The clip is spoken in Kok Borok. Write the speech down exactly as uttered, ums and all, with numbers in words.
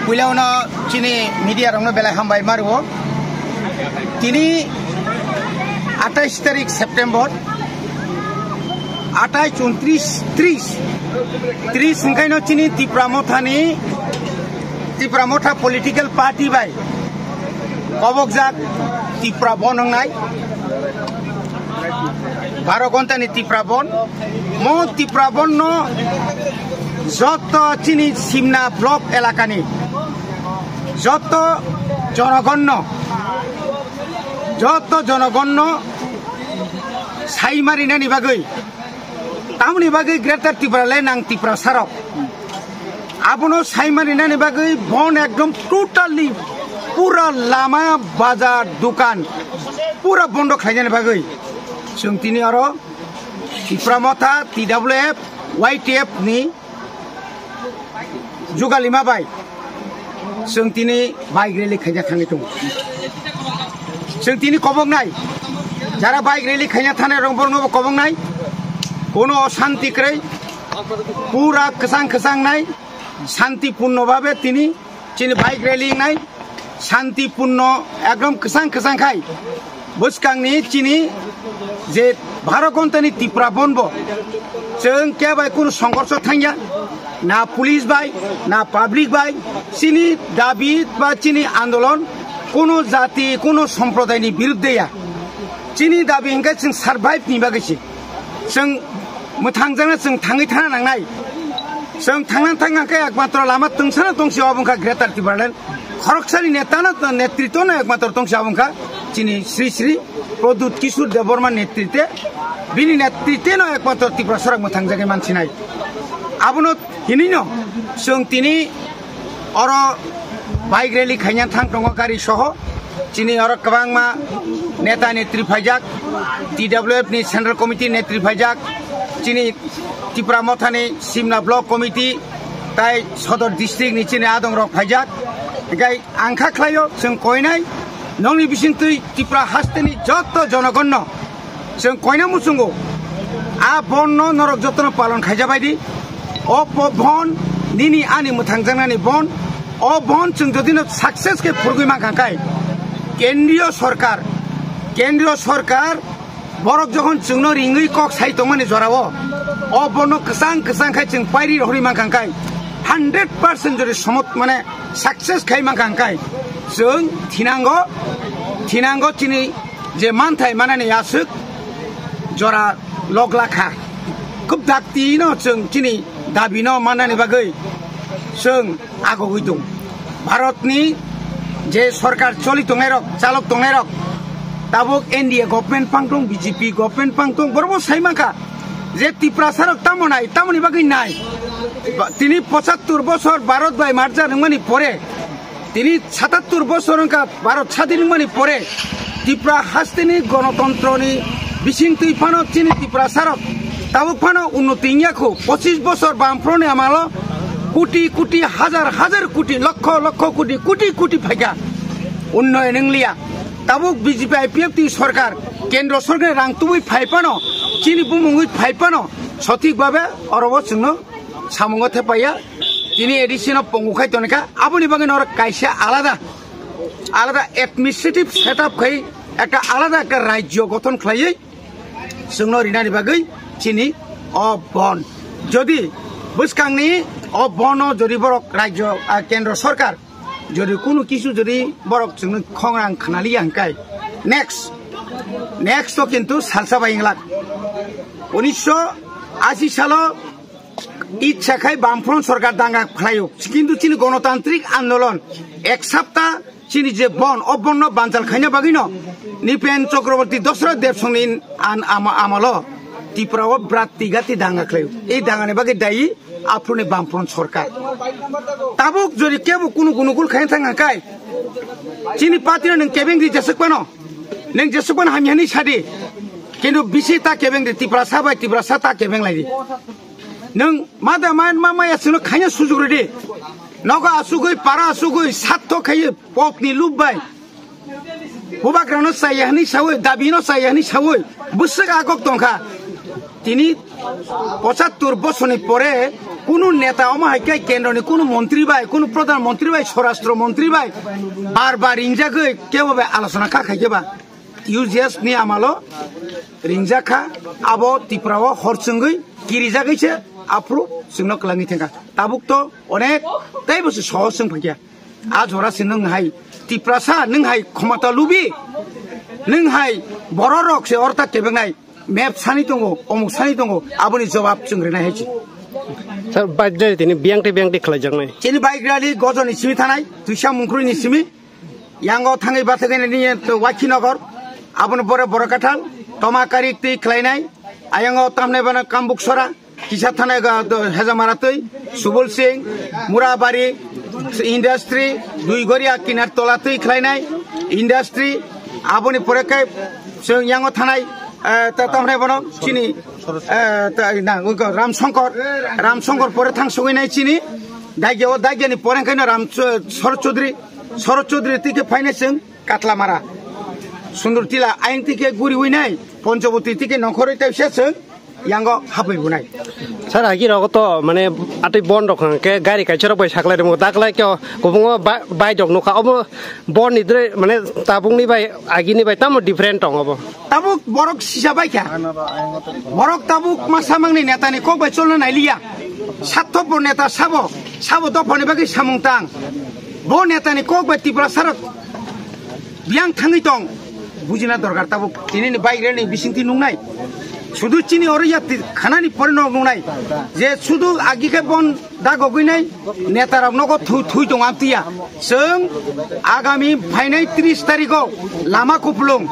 Puila uno chini media rokno belai hambai mario. Tini atais tarik September, atais, untris, tris, tris hingkaino chini Tipra Mothani, Tipra Motha political party bai kobokjak Tipra Bon wngnai, baro gontani Tipra Bon. Mo Tipra Bon no joto chini Simna block elakani joto jonogon no, joto jonogon no sai marinani bagwi, tamoni bagwi Greater Tipraland nang Tiprasarok. Abono saimani nani bagwi bon ekdom totally pura lama, bazar, dukan pura bondo khlainani bagwi chwng tini oro Tipra Motha, T W F, Y T F ni jugalima bai chwng tini bike rally khaina thangwi tongo. Chwng tini koboknai, jara bike rally khaina thanai rok borokno bo koboknai, kono oshanti kwrwi, pura kwchang kwchang nai, shanti purno babe tini chini bike rally nai, shanti purno ekdom kwchang kwchang khai bwskangni chini je baro gontani Tipra Bon bo chwng kebai kunu songhorsho thangya, na police bai, na public bai, chini dabi ba chini andolon kunu jati, kunu somprodai ni birudde ya. Chini dabi hingke chwng survive ni bagwi se. Chwng mwthang jana chwng thangwi thana nangnai. Chwng thangna thangna khe ekmatro lama tungsana tongsi obo wngkha Greater Tipraland. Khoroksani netano, netritwno ekmatro tongsi obo wngkha chini Sri Sri Pradyut Kishore Debbarma netritwe. Bini netritwno ekmatro Tiprasarok mwthang jagwi mansinai. Abono hinino chwng tini oro bike rally khaina thang tongo gari soho. Chini oro kwbangma neta netri phaijak, T W F ni Central Committee netri phaijak, chini Tipra Mothani Simna Block Committee, tai Sodor District ni chini adong rok phaijak. Hinkhe ang kha khlaio, chwng koinai nongni bisingtwi Tipra hasteni joto jonogonno chwng koina muchungo, a bon no norok jotono palon khaijabai di. O po-, bon nini ani mwthangjaknani bon, o bon chwng jodino success khe phurgwi mankha khai, kendriyo sorkar, kendriyo sorkar borok jokhon chwngno ringwi kok sai tongmani jorao, o bono kwchang kwchang khai chwng pairi rohorwi mankha khai, hundred percent jodi somot mane success khai mankha khai, chwng thinango, thinango chini je manthai manani aswk jora logla kha. Khub dakti no chwng chini dabi no manani bagwi chwng agogwi tong. Bharat ni je sorkar choli tongnai rok, chalok tongnai rok, tabuk N D A government pang tong, B J P government pang tong, borok bo sai mankha je Tiprasa rok tamo nai, tamoni bagwi nai. Ba-, tini pochattor bosor Bharat bai marja nangmani pore, tini satattor bosor wngkha Bharat sadin wngmani pore, Tipra hasteni gonotontroni bisingtwi phano chini Tiprasarok tabuk phano unnoti wngya kho. Pochis bosor Bamfroni amalo koti koti, hajar hajar koti, lokho lokho koti, koti koti phaikha, unnoyon wngliya. Tabuk B J P I P F T sorkar, kendro sorkar rang tubui phai phano, chini bumungwi phai phano, sothik babe oro o chwngno samungo thepaiya, tini A D C no pongo khai tonikha, aboni bagwi norok kaisa alada, alada administrative setup khai ekta alada ekta rajyo gothon khlaiwi chwngno rinani bagwi chini o bon. Jodi bwskangni o bono jodi borok rajyo, ah, kendro sorkar jodi kunu kisu jodi borok chwngno khongrang khnaliya hwnkhe next, next o kintu salsa bai wnglak. Unisho ashi salo Ichha khai Bamfront sorkar danga khlaio, kintu chini gonotantrik andolon ek sapta chini je bon, o bonno banchal khaina bagwino Nipen Chakraborty, Dosroth Debsongni an-, ama-, amalo Tripura o brat tigati danga khlaio. Ei dangani bagwi dayi Aphuruni Bamfront sorkar. Tabuk jodi kebo kunu gunugul khaina thang hwnkhe, chini party no nwng kebeng di jeswk phano, nwng jeswk phano hamya hinwi sadi. Kintu bisi ta kebeng di, Tiprasa bai Tiprasa ta kebeng lai di. Nwng mada man ma maya chwngno khaina sujuk rwdi. Nogo asugwi, para asugwi, satto khaiwi, pokni lub bai. Bubagrano chaya hinwi sawi, dabino chaya hinwi sawi, bwswk agok tongkha. Tini pochattor bosorni pore kunu neta omo hai khe kendroni kunu montri bai, kunu pradhan montri bai, swarashtra montri bai bar bar ringjagwi kebo bai alochona kha khai khe ba U G S ni amalo ringjak kha, abo Tripura o hor chwngwi kirijagwi se aphuru chwngno kwlangwi thangkha. Tabuk to onek teibo se sohor chwng phaikha. A jora se nwng hai Tiprasa, nwng hai khomota lubi, nwng hai bororok se orta kebengnai, map sani tongo, omuk sani tongo, aboni jobab chwng rinai hai se. Sir, bike rally tini biyang tei biyang tei khlaijaknai. Chini bike rally Gojoni simi thanai, Twisa Mungkrui ni simi, yango thangwi bathagwi nini Wakhinagar, aboni pore Borakathal, Tomakari twi khlainai, ayango tamnai bana Kambuksora, kisa thanai ga do Hejamara twi, Subul Singh, Murabari, industry, Duigoria Kinar Tola twi khlainai, industry, aboni pore khe chwng yango thanai, eh, ta tamnai bono chini, eh, ta, na, ugo Ram Shankar, Ram Shankar pore thang sogwi nai chini, Dagya o Dagya ni pore khe no Ram Ch-, Sharad Chaudhary, Sharad Chaudhary twi khe phainai chwng Katlamara, Sundur Tila, ayang twi khe guri wi nai, Ponchoboti twi khe nongkhorwi tei se chwng yango hapwi bunai. Sir, agi rogo to, mane, atwi bon rok hwnkhe gari kaisa rok bai saklai rwmwk, daklai khe o kubungo ba-, bike rok nukha, obo bon ni dre, mane, tabukni bai, agini bai tamo different tongo bo. Tabuk borok sisa bai kha. Borok tabuk masa mangni netani kok bai cholna nailiya. Satthobo neta sabo, sabo dophani bagwi samung tang. Bo netani kok bai Tiprasa rok biyang thangwi tong, bujina dorkar tabuk. Tini ni bike rally ni bisingtwi nungnai. Sudu chini oro ya ti-, khanani pore no nungnai. Je sudu agi khe bon dagogwi nai, neta rok nogo thui, thui tong amtiya. Chwng agami phainai tris tarikh o lama kupulung.